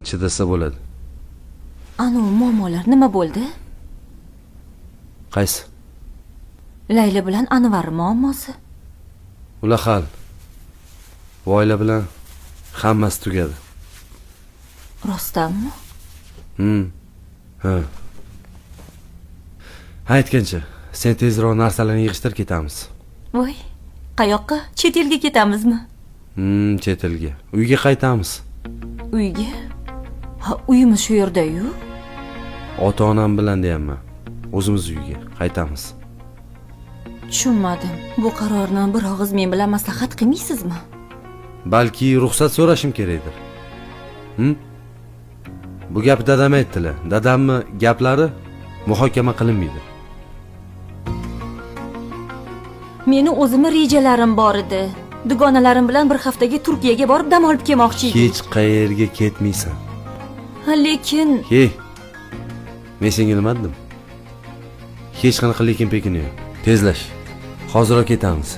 Chidasa bo'ladi. Anu muammolar nima bo'ldi? Qaysi? Layli bilan Anvar muammosi. Ular hal. Bu oila bilan hammasi tugadi. Rostdanmi? Ha. Ha, aytgancha, sen tezroq narsalarni yig'ishtir, ketamiz. Voy, qayoqqa? Chet elga ketamizmi? Chet elga. Uyga qaytamiz. Uyga? Ha, uyimiz shu yerda-yu. Ota-onam bilan deyapman. O'zimiz uyga qaytamiz. Tushunmadim. Bu qarorni bir og'iz men bilan maslahat qilmaysizmi? Balki ruxsat so'rashim kerakdir. Bu gapni dadam aytdilar. Dadamni gaplari muhokama qilinmaydi. Meni o'zimni rejalarim bor edi. Dugonalarim bilan bir haftaga Turkiyaga borib dam olib kelmoqchi edim. Hech qayerga ketmaysan. Ha, lekin Hey. Men senga nima dedim? Hech qanaqa lekin pekin yo'q. Tezlash. Hoziroq ketamiz.